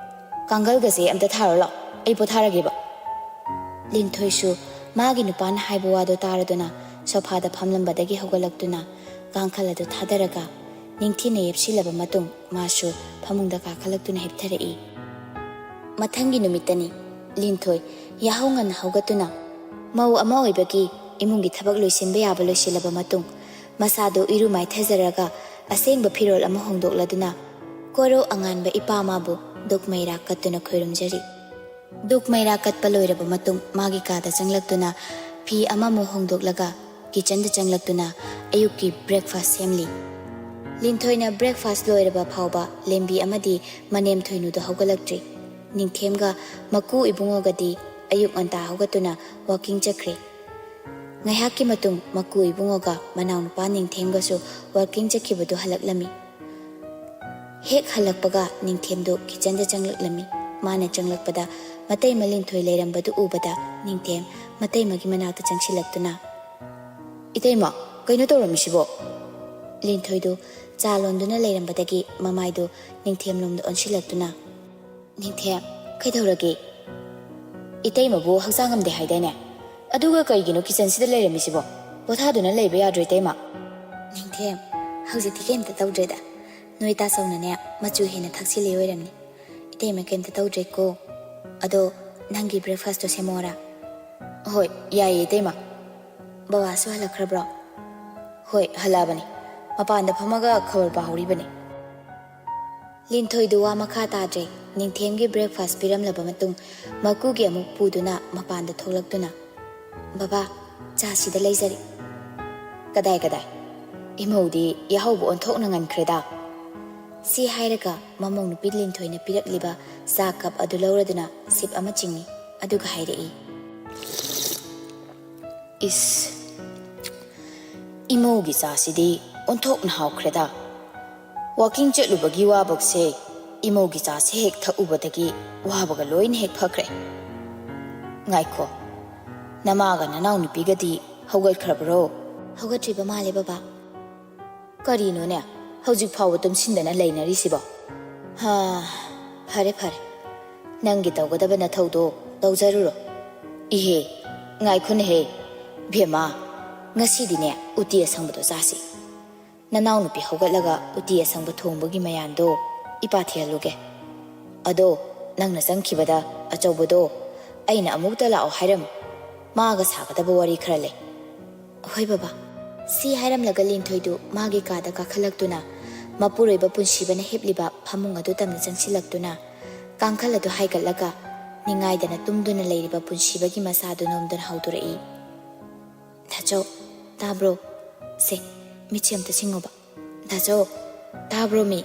ꯀꯥꯡꯒꯜꯒꯁꯦ ꯑꯝꯇ ꯊꯥꯔꯣ ꯂꯥꯎ, ꯑꯩ ꯄꯣꯊꯥꯔꯒꯦꯕ꯫" ꯂꯤꯟꯊꯣꯏꯁꯨ ꯃꯥꯒꯤ ꯅꯨꯄꯥꯅ ꯍꯥꯏꯕ ꯋꯥꯗꯣ ꯇꯥꯔꯗꯨꯅ ꯁꯣꯐꯥꯗ ꯐꯝꯂꯝꯕꯗꯒꯤ ꯍꯧꯒꯠꯂꯛꯇꯨꯅ ꯀꯥꯡꯈꯜ ꯑꯗꯨ ꯊꯥꯗꯔꯒ ꯅꯤꯡꯊꯤꯅ ꯌꯦꯞꯁꯤꯜꯂꯕ ꯃꯇꯨꯡ ꯃꯥꯁꯨ ꯐꯃꯨꯡꯗ ꯀꯥꯈꯠꯂꯛꯇꯨꯅ ꯍꯤꯞꯊꯔꯛꯏ꯫ ꯃꯊꯪꯒꯤ ꯅꯨꯃꯤꯠꯇꯅꯤ꯫ ꯂꯤꯟꯊꯣꯏ ꯌꯥꯍꯧ ꯉꯟꯅ ꯍꯧꯒꯠꯇꯨꯅ ꯃꯧ ꯑꯃ ꯑꯣꯏꯕꯒꯤ ꯏꯃꯨꯡꯒꯤ ꯊꯕꯛ ꯂꯣꯏꯁꯤꯟꯕ ꯌꯥꯕ ꯂꯣꯏꯁꯤꯜꯂꯕ ꯃꯇꯨꯡ, ꯃꯁꯥꯗꯨ ꯏꯔꯨ ꯃꯥꯏꯊꯖꯔꯒ ꯑꯁꯦꯡꯕ ꯐꯤꯔꯣꯜ ꯑꯃ ꯍꯣꯡꯗꯣꯛꯂꯗꯨꯅ, ꯀꯣꯔꯧ ꯑꯉꯥꯟꯕ ꯏꯄꯥ ꯃꯥꯕꯨ ꯗꯨꯛ ꯃꯩꯔꯥ ꯀꯠꯇꯨꯅ ꯈꯣꯏꯔꯨꯝꯖꯔꯤ꯫ ꯗꯨꯛ ꯃꯩꯔꯥ ꯀꯠꯄ ꯂꯣꯏꯔꯕ ꯃꯇꯨꯡ, ꯃꯥꯒꯤ ꯀꯥꯗ ꯆꯪꯂꯛꯇꯨꯅ ꯐꯤ ꯑꯃꯃꯨꯛ ꯍꯣꯡꯗꯣꯛꯂꯒ ꯀꯤꯆꯟꯗ ꯆꯪꯂꯛꯇꯨꯅ ꯑꯌꯨꯛꯀꯤ breakfast ꯁꯦꯝꯂꯤ꯫ ꯂꯤꯟꯊꯣꯏꯅ breakfast ꯂꯣꯏꯔꯕ ꯐꯥꯎꯕ ꯂꯦꯝꯕꯤ ꯑꯃꯗꯤ ꯃꯅꯦꯝ ꯊꯣꯏꯅꯨꯗ ꯍꯧꯒꯠꯂꯛꯇ꯭ꯔꯤ꯫ ꯅꯤꯡꯊꯦꯝꯒ ꯃꯀꯨ ꯏꯕꯨꯡꯉꯣꯒꯗꯤ ꯑꯌꯨꯛ ꯉꯟꯇꯥ ꯍꯧꯒꯠꯇꯨꯅ walking ꯆꯠꯈ꯭ꯔꯦ꯫ ꯉꯥꯏꯍꯥꯛꯀꯤ ꯃꯇꯨꯡ ꯃꯀꯨ ꯏꯕꯨꯡꯉꯣꯒ ꯃꯅꯥꯎꯅꯨꯄꯥ ꯅꯤꯡꯊꯦꯝꯒꯁꯨ walking ꯆꯠꯈꯤꯕꯗꯨ ꯍꯜꯂꯛꯂꯝꯃꯤ꯫ ꯍꯦꯛ ꯍꯜꯂꯛꯄꯒ ꯅꯤꯡꯊꯦꯝꯗꯨ ꯀꯤꯆꯟꯗ ꯆꯪꯂꯛꯂꯝꯃꯤ꯫ ꯃꯥꯅ ꯆꯪꯂꯛꯄꯗ ꯃꯇꯩꯃ ꯂꯤꯟꯊꯣꯏ ꯂꯩꯔꯝꯕꯗꯨ ꯎꯕꯗ ꯅꯤꯡꯊꯦꯝ ꯃꯇꯩꯃꯒꯤ ꯃꯅꯥꯛꯇ ꯆꯪꯁꯤꯜꯂꯛꯇꯨꯅ, "ꯏꯇꯩꯃ, ꯀꯩꯅꯣ ꯇꯧꯔꯝꯃꯤꯁꯤꯕꯣ?" ꯂꯤꯟꯊꯣꯏꯗꯨ ꯆꯥ ꯂꯣꯟꯗꯨꯅ ꯂꯩꯔꯝꯕꯗꯒꯤ ꯃꯃꯥꯏꯗꯨ ꯅꯤꯡꯊꯦꯝꯂꯣꯝꯗ ꯑꯣꯟꯁꯤꯜꯂꯛꯇꯨꯅ, "ꯅꯤꯡꯊꯦꯝ, ꯀꯩꯗꯧꯔꯒꯦ? ꯏꯇꯩꯃꯕꯨ ꯍꯛꯆꯥꯡ ꯉꯝꯗꯦ ꯍꯥꯏꯗꯥꯏꯅꯦ? ꯑꯗꯨꯒ ꯀꯩꯒꯤꯅꯣ ꯀꯤꯆꯟꯁꯤꯗ ꯂꯩꯔꯝꯃꯤꯁꯤꯕꯣ? ꯄꯣꯊꯥꯗꯨꯅ ꯂꯩꯕ ꯌꯥꯗ꯭ꯔꯣ, ꯏꯇꯩꯃ?" "ꯅꯤꯡꯊꯦꯝ, ꯍꯧꯖꯤꯛꯇꯤ ꯀꯩꯝꯇ ꯇꯧꯗ꯭ꯔꯦꯗ꯫ ꯅꯣꯏ ꯇꯥꯆꯧꯅꯅꯦ ꯃꯆꯨ ꯍꯦꯟꯅ ꯊꯛꯆꯤꯜꯂꯤ ꯑꯣꯏꯔꯝꯅꯤ꯫ ꯏꯇꯩꯃ ꯀꯩꯝꯇ ꯇꯧꯗ꯭ꯔꯦꯀꯣ꯫ ꯑꯗꯣ ꯅꯪꯒꯤ breakfastꯇꯣ ꯁꯦꯝꯃꯛꯑꯣꯔꯥ?" "ꯍꯣꯏ, ꯌꯥꯏꯌꯦ, ꯏꯇꯩꯃ꯫ ꯕꯕꯥꯁꯨ ꯍꯜꯂꯛꯈ꯭ꯔꯕ꯭ꯔꯣ?" "ꯍꯣꯏ, ꯍꯜꯂꯛꯑꯕꯅꯤ꯫ ꯃꯄꯥꯟꯗ ꯐꯝꯃꯒ ꯈꯕꯔ ꯄꯥꯍꯧꯔꯤꯕꯅꯤ꯫" ꯂꯤꯟꯊꯣꯏꯗꯨ ꯋꯥ ꯃꯈꯥ ꯇꯥꯗ꯭ꯔꯦ꯫ ꯅꯤꯡꯊꯦꯝꯒꯤ breakfast ꯄꯤꯔꯝꯂꯕ ꯃꯇꯨꯡ, ꯃꯀꯨꯒꯤ ꯑꯃꯨꯛ ꯄꯨꯗꯨꯅ ꯃꯄꯥꯟꯗ ꯊꯣꯛꯂꯛꯇꯨꯅ, "ꯕꯕꯥ, ꯆꯥꯁꯤꯗ ꯂꯩꯖꯔꯤ꯫" "ꯀꯗꯥꯏ ꯀꯗꯥꯏ? ꯏꯃꯧꯗꯤ ꯌꯥꯍꯧꯕ ꯑꯣꯟꯊꯣꯛꯅ ꯉꯟꯈ꯭ꯔꯦꯗ꯫" ꯁꯤ ꯍꯥꯏꯔꯒ ꯃꯃꯧ ꯅꯨꯄꯤ ꯂꯤꯟꯊꯣꯏꯅ ꯄꯤꯔꯛꯂꯤꯕ ꯆꯥ cup ꯑꯗꯨ ꯂꯧꯔꯗꯨꯅ sip ꯑꯃ ꯆꯤꯡꯏ, ꯑꯗꯨꯒ ꯍꯥꯏꯔꯛꯏ, "ꯏꯁ, ꯏꯃꯧꯒꯤ ꯆꯥꯁꯤꯗꯤ ꯑꯣꯟꯊꯣꯛꯅ ꯍꯥꯎꯈ꯭ꯔꯦꯗ꯫ Walking ꯆꯠꯂꯨꯕꯒꯤ ꯋꯥꯕꯒꯁꯦ ꯏꯃꯧꯒꯤ ꯆꯥꯁꯦ ꯍꯦꯛ ꯊꯛꯎꯕꯗꯒꯤ ꯋꯥꯕꯒ ꯂꯣꯏꯅ ꯍꯦꯛ ꯐꯈ꯭ꯔꯦ꯫ ꯉꯥꯏꯈꯣ, ꯅꯃꯥꯒ ꯅꯅꯥꯎꯅꯨꯄꯤꯒꯗꯤ ꯍꯧꯒꯠꯈ꯭ꯔꯕ꯭ꯔꯣ?" "ꯍꯧꯒꯠꯇ꯭ꯔꯤꯕ ꯃꯥꯜꯂꯦ, ꯕꯕꯥ꯫" "ꯀꯔꯤꯅꯣꯅꯦ, ꯍꯧꯖꯤꯛ ꯐꯥꯎꯕ ꯇꯨꯝꯁꯤꯟꯗꯅ ꯂꯩꯅꯔꯤꯁꯤꯕꯣ? ꯍꯥ, ꯐꯔꯦ, ꯐꯔꯦ꯫ ꯅꯪꯒꯤ ꯇꯧꯒꯗꯕ ꯅꯊꯧꯗꯣ ꯇꯧꯖꯔꯨꯔꯣ꯫" "ꯏꯍꯦ, ꯉꯥꯏꯈꯣꯅꯦꯍꯦ, ꯕꯦꯝꯃ, ꯉꯁꯤꯗꯤꯅꯦ ꯎꯇꯤ ꯑꯁꯪꯕꯗꯣ ꯆꯥꯁꯤ꯫ ꯅꯅꯥꯎꯅꯨꯄꯤ ꯍꯧꯒꯠꯂꯒ ꯎꯇꯤ ꯑꯁꯪꯕ ꯊꯣꯡꯕꯒꯤ ꯃꯌꯥꯟꯗꯣ ꯏꯄꯥ ꯊꯤꯍꯜꯂꯨꯒꯦ꯫ ꯑꯗꯣ ꯅꯪꯅ ꯆꯪꯈꯤꯕꯗ ꯑꯆꯧꯕꯗꯣ ꯑꯩꯅ ꯑꯃꯨꯛꯇ ꯂꯥꯛꯑꯣ ꯍꯥꯏꯔꯝꯃꯨ꯫ ꯃꯥꯒ ꯁꯥꯒꯗꯕ ꯋꯥꯔꯤ ꯈꯔ ꯂꯩ꯫ "ꯍꯣꯏ ꯕꯕꯥ꯫" ꯁꯤ ꯍꯥꯏꯔꯝꯂꯒ ꯂꯤꯟꯊꯣꯏꯗꯨ ꯃꯥꯒꯤ ꯀꯥꯗ ꯀꯥꯈꯠꯂꯛꯇꯨꯅ, ꯃꯄꯨꯔꯣꯏꯕ ꯄꯨꯟꯁꯤꯕꯅ ꯍꯤꯞꯂꯤꯕ ꯐꯃꯨꯡ ꯑꯗꯨ ꯇꯝꯅ ꯆꯪꯁꯤꯜꯂꯛꯇꯨꯅ, ꯀꯥꯡꯈꯜ ꯑꯗꯨ ꯍꯥꯏꯒꯠꯂꯒ ꯅꯤꯡꯉꯥꯏꯗꯅ ꯇꯨꯝꯗꯨꯅ ꯂꯩꯔꯤꯕ ꯄꯨꯟꯁꯤꯕꯒꯤ ꯃꯁꯥꯗꯨ ꯅꯣꯝꯗꯨꯅ ꯍꯧꯗꯣꯔꯛꯏ꯫ "ꯗꯥꯆꯧ, ꯇꯥꯕ꯭ꯔꯣ? ꯁꯦ, ꯃꯤꯠꯁꯦ ꯑꯝꯇ ꯁꯤꯡꯉꯣꯕ꯫ ꯗꯥꯆꯧ, ꯇꯥꯕ꯭ꯔꯣ ꯃꯤ?"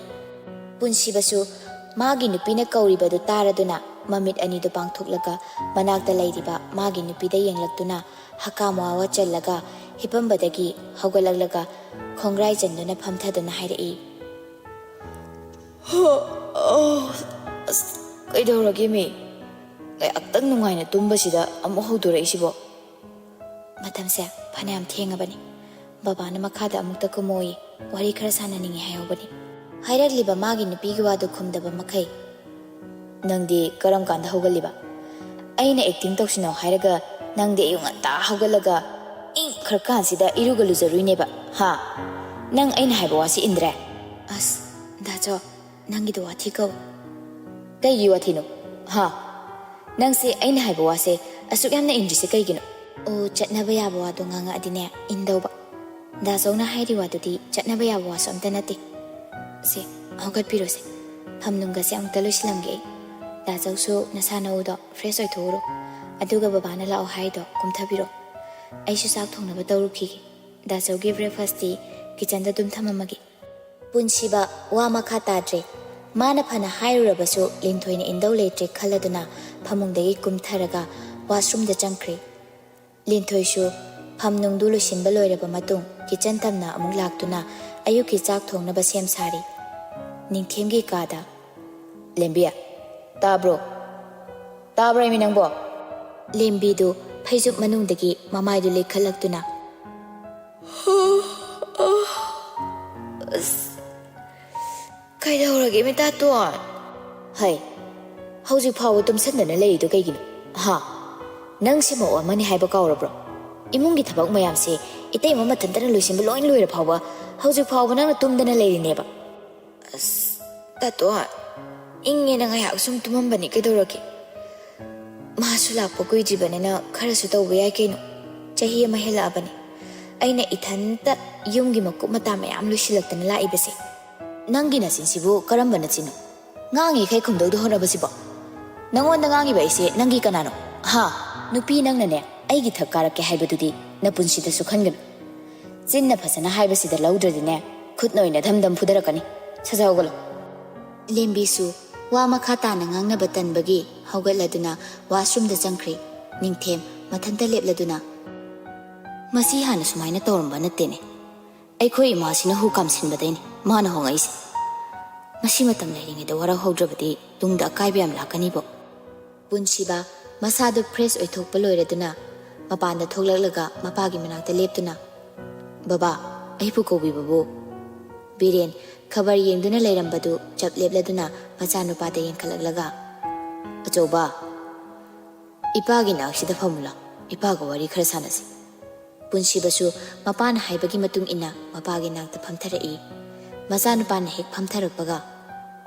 ꯄꯨꯟꯁꯤꯕꯁꯨ ꯃꯥꯒꯤ ꯅꯨꯄꯤꯅ ꯀꯧꯔꯤꯕꯗꯨ ꯇꯥꯔꯗꯨꯅ, ꯃꯃꯤꯠ ꯑꯅꯤꯗꯨ ꯄꯥꯡꯊꯣꯛꯂꯒ ꯃꯅꯥꯛꯇ ꯂꯩꯔꯤꯕ ꯃꯥꯒꯤ ꯅꯨꯄꯤꯗ ꯌꯦꯡꯂꯛꯇꯨꯅ, ꯍꯀꯥꯝ ꯋꯥꯋꯥ ꯆꯜꯂꯒ ꯍꯤꯞꯄꯝꯕꯗꯒꯤ ꯍꯧꯒꯠꯂꯛꯂꯒ ꯈꯣꯡꯒ꯭ꯔꯥꯏ ꯆꯟꯗꯨꯅ ꯐꯝꯊꯗꯨꯅ ꯍꯥꯏꯔꯛꯏ꯫ "ꯑꯁ, ꯀꯩꯗꯧꯔꯒꯦ ꯃꯤ? ꯉꯥꯏꯍꯥꯛꯇꯪ ꯅꯨꯡꯉꯥꯏꯅ ꯇꯨꯝꯕꯁꯤꯗ ꯑꯃꯨꯛ ꯍꯧꯗꯣꯔꯛꯏꯁꯤꯕꯣ?" "ꯃꯇꯝꯁꯦ ꯐꯅꯌꯥꯝ ꯊꯦꯡꯉꯕꯅꯤ꯫ ꯕꯕꯥꯅ ꯃꯈꯥꯗ ꯑꯃꯨꯛꯇ ꯀꯨꯝꯃꯣꯌꯦ, ꯋꯥꯔꯤ ꯈꯔ ꯁꯥꯟꯅꯅꯤꯡꯉꯤ ꯍꯥꯏꯍꯧꯕꯅꯤ꯫" ꯍꯥꯏꯔꯛꯂꯤꯕ ꯃꯥꯒꯤ ꯅꯨꯄꯤꯒꯤ ꯋꯥꯗꯨ ꯈꯨꯝꯗꯕ ꯃꯈꯩ, "ꯅꯪꯗꯤ ꯀꯔꯝ ꯀꯥꯟꯗ ꯍꯧꯒꯠꯂꯤꯕ? ꯑꯩꯅ ꯑꯦꯛꯇꯤꯡ ꯇꯧꯁꯤꯟꯅꯧ ꯍꯥꯏꯔꯒ ꯅꯪꯗꯤ ꯑꯌꯨꯛ ꯉꯟꯇꯥ ꯍꯧꯒꯠꯂꯒ ꯏꯪꯈ꯭ꯔꯀꯥꯟꯁꯤꯗ ꯏꯔꯨꯒ ꯂꯨꯖꯔꯨꯏꯅꯦꯕ, ꯍꯥ? ꯅꯪ ꯑꯩꯅ ꯍꯥꯏꯕ ꯋꯥꯁꯤ ꯏꯟꯗ꯭ꯔꯦ?" "ꯑꯁ, ꯗꯥꯆꯧ, ꯅꯪꯒꯤꯗꯣ ꯋꯥꯊꯤ ꯀꯧ꯫" "ꯀꯩꯒꯤ ꯋꯥꯊꯤꯅꯣ? ꯍꯥ? ꯅꯪꯁꯦ ꯑꯩꯅ ꯍꯥꯏꯕ ꯋꯥꯁꯦ ꯑꯁꯨꯛ ꯌꯥꯝꯅ ꯏꯟꯗ꯭ꯔꯤꯁꯦ ꯀꯩꯒꯤꯅꯣ?" "ꯑꯣ, ꯆꯠꯅꯕ ꯌꯥꯕ ꯋꯥꯗꯣ ꯉꯥꯡꯉꯛꯑꯗꯤꯅꯦ, ꯏꯟꯗꯧꯕ꯫ ꯗꯥꯆꯧꯅ ꯍꯥꯏꯔꯤ ꯋꯥꯗꯨꯗꯤ ꯆꯠꯅꯕ ꯌꯥꯕ ꯋꯥꯁꯨ ꯑꯝꯇ ꯅꯠꯇꯦ꯫ ꯁꯦ, ꯍꯧꯒꯠꯄꯤꯔꯣꯁꯦ꯫ ꯐꯝꯅꯨꯡꯒꯁꯦ ꯑꯃꯨꯛꯇ ꯂꯣꯏꯁꯤꯜꯂꯝꯒꯦ ꯑꯩ꯫ ꯗꯥꯆꯧꯁꯨ ꯅꯁꯥ ꯅꯎꯗꯣ fresh ꯑꯣꯏꯊꯣꯛꯎꯔꯣ꯫ ꯑꯗꯨꯒ ꯕꯕꯥꯅ ꯂꯥꯛꯑꯣ ꯍꯥꯏꯗꯣ ꯀꯨꯝꯊꯕꯤꯔꯣ꯫ ꯑꯩꯁꯨ ꯆꯥꯛ ꯊꯣꯡꯅꯕ ꯇꯧꯔꯨꯈꯤꯒꯦ꯫ ꯗꯥꯆꯧꯒꯤ breakfastꯇꯤ kitchenꯗ ꯑꯗꯨꯝ ꯊꯝꯃꯝꯃꯒꯦ꯫" ꯄꯨꯟꯁꯤꯕ ꯋꯥ ꯃꯈꯥ ꯇꯥꯗ꯭ꯔꯦ꯫ ꯃꯥꯅ ꯐꯅ ꯍꯥꯏꯔꯨꯔꯕꯁꯨ ꯂꯤꯟꯊꯣꯏꯅ ꯏꯟꯗꯧ ꯂꯩꯇ꯭ꯔꯦ ꯈꯜꯂꯗꯨꯅ ꯐꯃꯨꯡꯗꯒꯤ ꯀꯨꯝꯊꯔꯒ washroomꯗ ꯆꯪꯈ꯭ꯔꯦ꯫ ꯂꯤꯟꯊꯣꯏꯁꯨ ꯐꯝ ꯅꯨꯡꯗꯨ ꯂꯣꯏꯁꯤꯟꯕ ꯂꯣꯏꯔꯕ ꯃꯇꯨꯡ kitchen ꯇꯝꯅ ꯑꯃꯨꯛ ꯂꯥꯛꯇꯨꯅ ꯑꯌꯨꯛꯀꯤ ꯆꯥꯛ ꯊꯣꯡꯅꯕ ꯁꯦꯝ ꯁꯥꯔꯤ꯫ ꯅꯤꯡꯊꯦꯝꯒꯤ ꯀꯥꯗ, "ꯂꯦꯝꯕꯤ, ꯇꯥꯕ꯭ꯔꯣ? ꯇꯥꯕ꯭ꯔꯥ ꯏꯃꯤ ꯅꯪꯕꯣ?" ꯂꯦꯝꯕꯤꯗꯨ ꯐꯩꯖꯨꯞ ꯃꯅꯨꯡꯗꯒꯤ ꯃꯃꯥꯏꯗꯨ ꯂꯤꯈꯠꯂꯛꯇꯨꯅ, "ꯑꯁ, ꯀꯩꯗꯧꯔꯒꯦ ꯃꯤꯇꯥꯇꯣꯟ? ꯍꯩ, ꯍꯧꯖꯤꯛ ꯐꯥꯎꯕ ꯇꯨꯝꯁꯟꯗꯅ ꯂꯩꯔꯤꯗꯣ ꯀꯩꯒꯤꯅꯣ? ꯍꯥ? ꯅꯪꯁꯤꯃꯛ ꯑꯃꯅꯤ ꯍꯥꯏꯕ ꯀꯥꯎꯔꯕ꯭ꯔꯣ? ꯏꯃꯨꯡꯒꯤ ꯊꯕꯛ ꯃꯌꯥꯝꯁꯦ ꯏꯇꯩꯃ ꯃꯊꯟꯇꯅ ꯂꯣꯏꯁꯤꯟꯕ ꯂꯣꯏ ꯂꯣꯏꯔ ꯐꯥꯎꯕ ꯍꯧꯖꯤꯛ ꯐꯥꯎꯕ ꯅꯪꯅ ꯇꯨꯝꯗꯅ ꯂꯩꯔꯤꯅꯦꯕ꯫ ꯑꯁ, ꯇꯥꯇꯣꯟ, ꯏꯪꯉꯦꯅ ꯉꯥꯏꯍꯥꯛ ꯁꯨꯝ ꯇꯨꯝꯃꯝꯕꯅꯤ, ꯀꯩꯗꯧꯔꯒꯦ? ꯃꯥꯁꯨ ꯂꯥꯛꯄ ꯀꯨꯏꯗ꯭ꯔꯤꯕꯅꯤꯅ ꯈꯔꯁꯨ ꯇꯧꯕ ꯌꯥꯏ ꯀꯩꯅꯣ꯫ ꯆꯍꯤ ꯑꯃ ꯍꯦꯜꯂꯛꯑꯕꯅꯤ꯫ ꯑꯩꯅ ꯏꯊꯟꯇ ꯌꯨꯝꯒꯤ ꯃꯀꯨꯞ ꯃꯇꯥ ꯃꯌꯥꯝ ꯂꯣꯏꯁꯤꯜꯂꯛꯇꯅ ꯂꯥꯛꯏꯕꯁꯦ꯫ ꯅꯪꯒꯤ ꯅꯆꯤꯟꯁꯤꯕꯨ ꯀꯔꯝꯕ ꯅꯆꯤꯟꯅꯣ? ꯉꯥꯡꯉꯤꯈꯩ ꯈꯨꯝꯗꯧꯗ ꯍꯣꯠꯅꯕꯁꯤꯕꯣ? ꯅꯉꯣꯟꯗ ꯉꯥꯡꯉꯤꯕ ꯑꯩꯁꯦ ꯅꯪꯒꯤ ꯀꯅꯥꯅꯣ? ꯍꯥ? ꯅꯨꯄꯤ ꯅꯪꯅꯅꯦ ꯑꯩꯒꯤ ꯊꯛ ꯀꯥꯔꯛꯀꯦ ꯍꯥꯏꯕꯗꯨꯗꯤ ꯅꯄꯨꯟꯁꯤꯗꯁꯨ ꯈꯟꯒꯅꯨ꯫ ꯆꯤꯟꯅ ꯐꯖꯅ ꯍꯥꯏꯕꯁꯤꯗ ꯂꯧꯗ꯭ꯔꯗꯤꯅꯦ, ꯈꯨꯠꯅ ꯑꯣꯏꯅ ꯙꯝ ꯙꯝ ꯐꯨꯗꯔꯛꯀꯅꯤ꯫ ꯁꯠ ꯁꯠ ꯍꯧꯒꯠꯂꯣ꯫ ꯂꯦꯝꯕꯤꯁꯨ ꯋꯥ ꯃꯈꯥ ꯇꯥꯅ ꯉꯥꯡꯅꯕ ꯇꯟꯕꯒꯤ ꯍꯧꯒꯠꯂꯗꯨꯅ washroomꯗ ꯆꯪꯈ꯭ꯔꯦ꯫ ꯅꯤꯡꯊꯦꯝ ꯃꯊꯟꯇ ꯂꯦꯞꯂꯗꯨꯅ, "ꯃꯁꯤ ꯍꯥꯟꯅ ꯁꯨꯃꯥꯏꯅ ꯇꯧꯔꯝꯕ ꯅꯠꯇꯦꯅꯦ꯫ ꯑꯩꯈꯣꯏ ꯏꯃꯥꯁꯤꯅ ꯍꯨ ꯀꯥꯝꯁꯤꯟꯕꯗꯩꯅꯦ ꯃꯥꯅ ꯍꯣꯡꯉꯛꯏꯁꯦ꯫ ꯃꯁꯤ ꯃꯇꯝ ꯂꯩꯔꯤꯉꯩꯗ ꯋꯥꯔꯧꯍꯧꯗ꯭ꯔꯕꯗꯤ ꯇꯨꯡꯗ ꯑꯀꯥꯏꯕ ꯌꯥꯝ ꯂꯥꯛꯀꯅꯤꯕꯣ꯫" ꯄꯨꯟꯁꯤꯕ ꯃꯁꯥꯗꯨ fresh ꯑꯣꯏꯊꯣꯛꯄ ꯂꯣꯏꯔꯗꯨꯅ ꯃꯄꯥꯟꯗ ꯊꯣꯛꯂꯛꯂꯒ ꯃꯄꯥꯒꯤ ꯃꯅꯥꯛꯇ ꯂꯦꯞꯇꯨꯅ, "ꯕꯕꯥ, ꯑꯩꯕꯨ ꯀꯧꯕꯤꯕꯕꯨ?" ꯕꯤꯔꯦꯟ ꯈꯕꯔ ꯌꯦꯡꯗꯨꯅ ꯂꯩꯔꯝꯕꯗꯨ ꯆꯞ ꯂꯦꯞꯂꯗꯨꯅ ꯃꯆꯥꯅꯨꯄꯥꯗ ꯌꯦꯡꯈꯠꯂꯛꯂꯒ, "ꯑꯆꯧꯕ, ꯏꯄꯥꯒꯤ ꯅꯥꯛꯁꯤꯗ ꯐꯝꯃꯨ ꯂꯥꯎ, ꯏꯄꯥꯒ ꯋꯥꯔꯤ ꯈꯔ ꯁꯥꯟꯅꯁꯤ꯫" ꯄꯨꯟꯁꯤꯕꯁꯨ ꯃꯄꯥꯅ ꯍꯥꯏꯕꯒꯤ ꯃꯇꯨꯡ ꯏꯟꯅ ꯃꯄꯥꯒꯤ ꯅꯥꯛꯇ ꯐꯝꯊꯔꯛꯏ꯫ ꯃꯆꯥꯅꯨꯄꯥꯅ ꯍꯦꯛ ꯐꯝꯊꯔꯛꯄꯒ,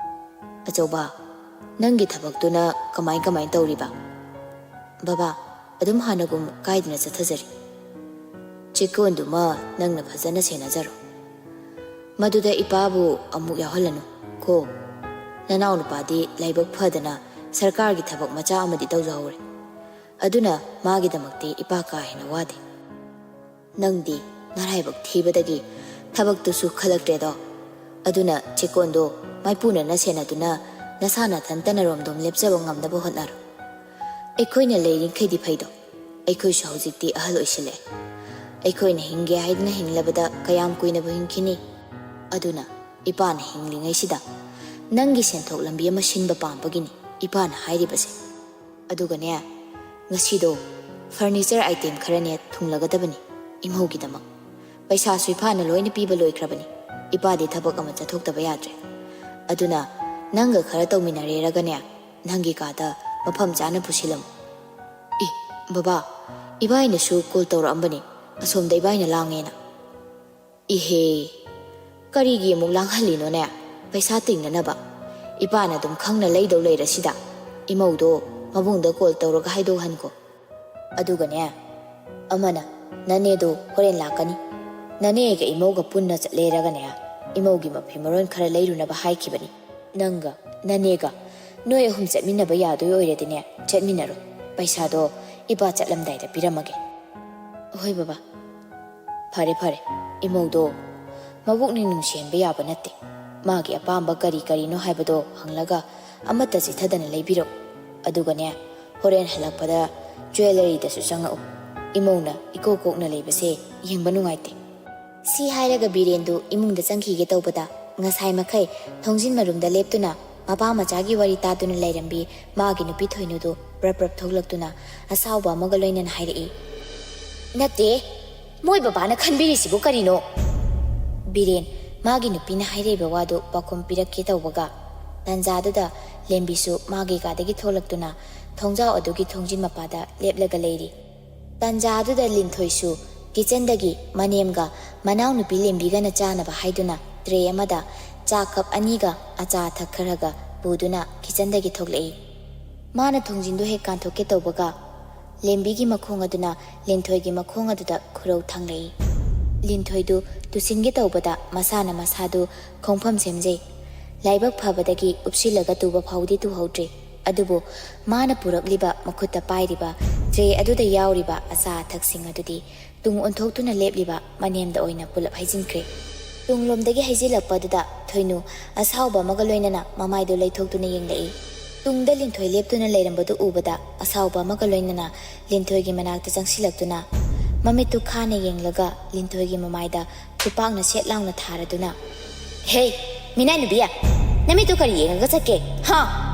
"ꯑꯆꯧꯕ, ꯅꯪꯒꯤ ꯊꯕꯛꯇꯨꯅ ꯀꯃꯥꯏ ꯀꯃꯥꯏ ꯇꯧꯔꯤꯕ?" "ꯕꯕꯥ, ꯑꯗꯨꯝ ꯍꯥꯟꯅꯒꯨꯝ ꯀꯥꯏꯗꯅ ꯆꯠꯊꯖꯔꯤ꯫ ꯆꯦꯛꯀꯣꯟꯗꯨꯃ ꯅꯪꯅ ꯐꯖꯅ ꯁꯦꯟꯅꯖꯔꯣ꯫ ꯃꯗꯨꯗ ꯏꯄꯥꯕꯨ ꯑꯃꯨꯛ ꯌꯥꯎꯍꯜꯂꯅꯨ ꯀꯣ꯫ ꯅꯅꯥꯎꯅꯨꯄꯥꯗꯤ ꯂꯥꯏꯕꯛ ꯐꯗꯅ ꯁꯔꯀꯥꯔꯒꯤ ꯊꯕꯛ ꯃꯆꯥ ꯑꯃꯗꯤ ꯇꯧꯖꯍꯧꯔꯦ꯫ ꯑꯗꯨꯅ ꯃꯥꯒꯤꯗꯃꯛꯇꯤ ꯏꯄꯥ ꯀꯥ ꯍꯦꯟꯅ ꯋꯥꯗꯦ꯫ ꯅꯪꯗꯤ ꯅꯔꯥꯏꯕꯛ ꯊꯤꯕꯗꯒꯤ ꯊꯕꯛꯇꯨꯁꯨ ꯈꯜꯂꯛꯇ꯭ꯔꯦꯗꯣ꯫ ꯑꯗꯨꯅ ꯆꯦꯛꯀꯣꯟꯗꯣ ꯃꯥꯏꯄꯨꯅꯅ ꯁꯦꯟꯅꯗꯨꯅ ꯅꯁꯥ ꯅꯊꯟꯇꯅ ꯔꯣꯝꯗꯣꯝ ꯂꯦꯞꯆꯕ ꯉꯝꯅꯕ ꯍꯣꯠꯅꯔꯣ꯫ ꯑꯩꯈꯣꯏꯅ ꯂꯩꯔꯤꯈꯩꯗꯤ ꯐꯩꯗꯣ꯫ ꯑꯩꯈꯣꯏꯁꯨ ꯍꯧꯖꯤꯛꯇꯤ ꯑꯍꯜ ꯑꯣꯏꯁꯤꯜꯂꯛꯑꯦ꯫ ꯑꯩꯈꯣꯏꯅ ꯍꯤꯡꯒꯦ ꯍꯥꯏꯗꯨꯅ ꯍꯤꯡꯂꯕꯗ ꯀꯌꯥꯝ ꯀꯨꯏꯅꯕꯨ ꯍꯤꯡꯈꯤꯅꯤ? ꯑꯗꯨꯅ ꯏꯄꯥꯅ ꯍꯤꯡꯂꯤꯉꯩꯁꯤꯗ ꯅꯪꯒꯤ ꯁꯦꯟꯊꯣꯛ ꯂꯝꯕꯤ ꯑꯃ ꯁꯤꯟꯕ ꯄꯥꯝꯕꯒꯤꯅꯤ ꯏꯄꯥꯅ ꯍꯥꯏꯔꯤꯕꯁꯦ꯫ ꯑꯗꯨꯒꯅꯦ, ꯉꯁꯤꯗꯣ furniture item ꯈꯔꯅꯦ ꯊꯨꯡꯂꯒꯗꯕꯅꯤ ꯏꯃꯧꯒꯤꯗꯃꯛ꯫ ꯄꯩꯁꯥꯁꯨ ꯏꯄꯥꯅ ꯂꯣꯏꯅ ꯄꯤꯕ ꯂꯣꯏꯈ꯭ꯔꯕꯅꯤ꯫ ꯏꯄꯥꯗꯤ ꯊꯕꯛ ꯑꯃ ꯆꯠꯊꯣꯛꯇꯕ ꯌꯥꯗ꯭ꯔꯦ꯫ ꯑꯗꯨꯅ ꯅꯪꯒ ꯈꯔ ꯇꯧꯃꯤꯟꯅꯔꯦꯔꯒꯅꯦ, ꯅꯪꯒꯤ ꯀꯥꯗ ꯃꯐꯝ ꯆꯥꯅ ꯄꯨꯁꯤꯜꯂꯝꯃꯨ꯫" "ꯑꯦ, ꯕꯕꯥ, ꯏꯕꯥꯏꯅꯁꯨ call ꯇꯧꯔꯛꯑꯝꯕꯅꯤ, ꯑꯁꯣꯝꯗ ꯏꯕꯥꯏꯅ ꯂꯥꯡꯉꯦꯅ꯫" "ꯏꯍꯦ, ꯀꯔꯤꯒꯤ ꯑꯃꯨꯛ ꯂꯥꯡꯍꯜꯂꯤꯅꯣꯅꯦ? ꯄꯩꯁꯥ ꯇꯤꯡꯅꯅꯕ꯫ ꯏꯄꯥꯅ ꯑꯗꯨꯝ ꯈꯪꯅ ꯂꯩꯗꯧ ꯂꯩꯔꯁꯤꯗ꯫ ꯏꯃꯧꯗꯣ ꯃꯕꯨꯡꯗ call ꯇꯧꯔꯒ ꯍꯥꯏꯗꯣꯛꯍꯟꯈꯣ꯫ ꯑꯗꯨꯒꯅꯦ, ꯑꯃꯅ "ꯅꯅꯦꯗꯣ ꯍꯣꯔꯦꯟ ꯂꯥꯛꯀꯅꯤ꯫ ꯅꯅꯦꯒ ꯏꯃꯧꯒ ꯄꯨꯟꯅ ꯆꯠꯂꯦꯔꯒꯅꯦ, ꯏꯃꯧꯒꯤ ꯃꯐꯤ ꯃꯔꯣꯟ ꯈꯔ ꯂꯩꯔꯨꯅꯕ ꯍꯥꯏꯈꯤꯕꯅꯤ꯫ ꯅꯪꯒ ꯅꯅꯦꯒ ꯅꯣꯏ ꯑꯍꯨꯝ ꯆꯠꯃꯤꯟꯅꯕ ꯌꯥꯗꯣꯏ ꯑꯣꯏꯔꯗꯤꯅꯦ, ꯆꯠꯃꯤꯟꯅꯔꯣ꯫ ꯄꯩꯁꯥꯗꯣ ꯏꯄꯥ ꯆꯠꯂꯝꯗꯥꯏꯗ ꯄꯤꯔꯝꯃꯒꯦ꯫" "ꯍꯣꯏ ꯕꯕꯥ꯫" "ꯐꯔꯦ ꯐꯔꯦ, ꯏꯃꯧꯗꯣ ꯃꯕꯨꯛꯅꯤꯡ ꯅꯨꯡꯁꯤꯍꯟꯕ ꯌꯥꯕ ꯅꯠꯇꯦ꯫ ꯃꯥꯒꯤ ꯑꯄꯥꯝꯕ ꯀꯔꯤ ꯀꯔꯤꯅꯣ ꯍꯥꯏꯕꯗꯣ ꯍꯪꯂꯒ ꯑꯃꯠꯇ ꯆꯤꯠꯊꯗꯅ ꯂꯩꯕꯤꯔꯛꯎ꯫ ꯑꯗꯨꯒꯅꯦ, ꯍꯣꯔꯦꯟ ꯍꯜꯂꯛꯄꯗ ꯖ꯭ꯋꯦꯂꯔꯤꯗꯁꯨ ꯆꯪꯉꯛꯎ꯫ ꯏꯃꯧꯅ ꯏꯀꯣꯛ ꯀꯣꯛꯅ ꯂꯩꯕꯁꯦ ꯌꯦꯡꯕ ꯅꯨꯡꯉꯥꯏꯇꯦ꯫" ꯁꯤ ꯍꯥꯏꯔꯒ ꯕꯤꯔꯦꯟꯗꯨ ꯏꯃꯨꯡꯗ ꯆꯪꯈꯤꯒꯦ ꯇꯧꯕꯗ, ꯉꯁꯥꯏ ꯃꯈꯩ ꯊꯣꯡꯖꯤꯟ ꯃꯔꯨꯝꯗ ꯂꯦꯞꯇꯨꯅ ꯃꯄꯥ ꯃꯆꯥꯒꯤ ꯋꯥꯔꯤ ꯇꯥꯗꯨꯅ ꯂꯩꯔꯝꯕꯤ ꯃꯥꯒꯤ ꯅꯨꯄꯤ ꯊꯣꯏꯅꯨꯗꯨ ꯄ꯭ꯔꯞ ꯄ꯭ꯔꯞ ꯊꯣꯛꯂꯛꯇꯨꯅ ꯑꯁꯥꯎꯕ ꯑꯃꯒ ꯂꯣꯏꯅꯅ ꯍꯥꯏꯔꯛꯏ, "ꯅꯠꯇꯦ, ꯃꯣꯏ ꯕꯕꯥꯅ ꯈꯟꯕꯤꯔꯤꯁꯤꯕꯨ ꯀꯔꯤꯅꯣ?" ꯕꯤꯔꯦꯟ, ꯃꯥꯒꯤ ꯅꯨꯄꯤꯅ ꯍꯥꯏꯔꯛꯏꯕ ꯋꯥꯗꯨ ꯄꯥꯎꯈꯨꯝ ꯄꯤꯔꯛꯀꯦ ꯇꯧꯕꯒ, ꯇꯥꯟꯖꯥꯗꯨꯗ ꯂꯦꯝꯕꯤꯁꯨ ꯃꯥꯒꯤ ꯀꯥꯗꯒꯤ ꯊꯣꯛꯂꯛꯇꯨꯅ ꯊꯣꯡꯖꯥꯎ ꯑꯗꯨꯒꯤ ꯊꯣꯡꯖꯤꯟ ꯃꯄꯥꯗ ꯂꯦꯞꯂꯒ ꯂꯩꯔꯤ꯫ ꯇꯥꯟꯖꯥꯗꯨꯗ ꯂꯤꯟꯊꯣꯏꯁꯨ ꯀꯤꯆꯟꯗꯒꯤ ꯃꯅꯦꯝꯒ ꯃꯅꯥꯎꯅꯨꯄꯤ ꯂꯦꯝꯕꯤꯒꯅ ꯆꯥꯅꯕ ꯍꯥꯏꯗꯨꯅ ꯇ꯭ꯔꯦ ꯑꯃꯗ ꯆꯥ ꯀꯞ ꯑꯅꯤꯒ ꯑꯆꯥ ꯑꯊꯛ ꯈꯔꯒ ꯄꯨꯗꯨꯅ ꯀꯤꯆꯟꯗꯒꯤ ꯊꯣꯛꯂꯛꯏ꯫ ꯃꯥꯅ ꯊꯣꯡꯖꯤꯟꯗꯨ ꯍꯦꯛ ꯀꯥꯟꯊꯣꯛꯀꯦ ꯇꯧꯕꯒ, ꯂꯦꯝꯕꯤꯒꯤ ꯃꯈꯣꯡ ꯑꯗꯨꯅ ꯂꯤꯟꯊꯣꯏꯒꯤ ꯃꯈꯣꯡ ꯑꯗꯨꯗ ꯈꯨꯔꯧ ꯊꯥꯡꯂꯛꯏ꯫ ꯂꯤꯟꯊꯣꯏꯗꯨ ꯇꯨꯁꯤꯟꯒꯦ ꯇꯧꯕꯗ ꯃꯁꯥꯅ ꯃꯁꯥꯗꯨ ꯈꯣꯡꯐꯝ ꯁꯦꯝꯖꯩ꯫ ꯂꯥꯏꯕꯛ ꯐꯕꯗꯒꯤ ꯎꯞꯁꯤꯜꯂꯒ ꯇꯨꯕ ꯐꯥꯎꯗꯤ ꯇꯨꯍꯧꯗ꯭ꯔꯦ꯫ ꯑꯗꯨꯕꯨ ꯃꯥꯅ ꯄꯨꯔꯛꯂꯤꯕ ꯃꯈꯨꯠꯇ ꯄꯥꯏꯔꯤꯕ ꯇ꯭ꯔꯦ ꯑꯗꯨꯗ ꯌꯥꯎꯔꯤꯕ ꯑꯆꯥ ꯑꯊꯛꯁꯤꯡ ꯑꯗꯨꯗꯤ ꯇꯨꯡ ꯑꯣꯟꯊꯣꯛꯇꯨꯅ ꯂꯦꯞꯂꯤꯕ ꯃꯅꯦꯝꯗ ꯑꯣꯏꯅ ꯄꯨꯂꯞ ꯍꯩꯖꯤꯟꯈ꯭ꯔꯦ꯫ ꯇꯨꯡꯂꯣꯝꯗꯒꯤ ꯍꯩꯖꯤꯜꯂꯛꯄ ꯑꯗꯨꯗ ꯊꯣꯏꯅꯨ ꯑꯁꯥꯎꯕ ꯑꯃꯒ ꯂꯣꯏꯅꯅ ꯃꯃꯥꯏꯗꯨ ꯂꯩꯊꯣꯛꯇꯨꯅ ꯌꯦꯡꯂꯛꯏ꯫ ꯇꯨꯡꯗ ꯂꯤꯟꯊꯣꯏ ꯂꯦꯞꯇꯨꯅ ꯂꯩꯔꯝꯕꯗꯨ ꯎꯕꯗ ꯑꯁꯥꯎꯕ ꯑꯃꯒ ꯂꯣꯏꯅꯅ ꯂꯤꯟꯊꯣꯏꯒꯤ ꯃꯅꯥꯛꯇ ꯆꯪꯁꯤꯜꯂꯛꯇꯨꯅ ꯃꯃꯤꯠꯇꯨ ꯈꯥꯅ ꯌꯦꯡꯂꯒ ꯂꯤꯟꯊꯣꯏꯒꯤ ꯃꯃꯥꯏꯗ ꯈꯨꯄꯥꯛꯅ ꯁꯦꯠ ꯂꯥꯎꯅ ꯊꯥꯔꯗꯨꯅ, "ꯍꯦ, ꯃꯤꯅꯥꯏ ꯅꯨꯕꯤ, ꯅꯃꯤꯠꯇꯨ ꯀꯔꯤ ꯌꯦꯡꯉꯒ ꯆꯠꯀꯦ, ꯍꯥ?"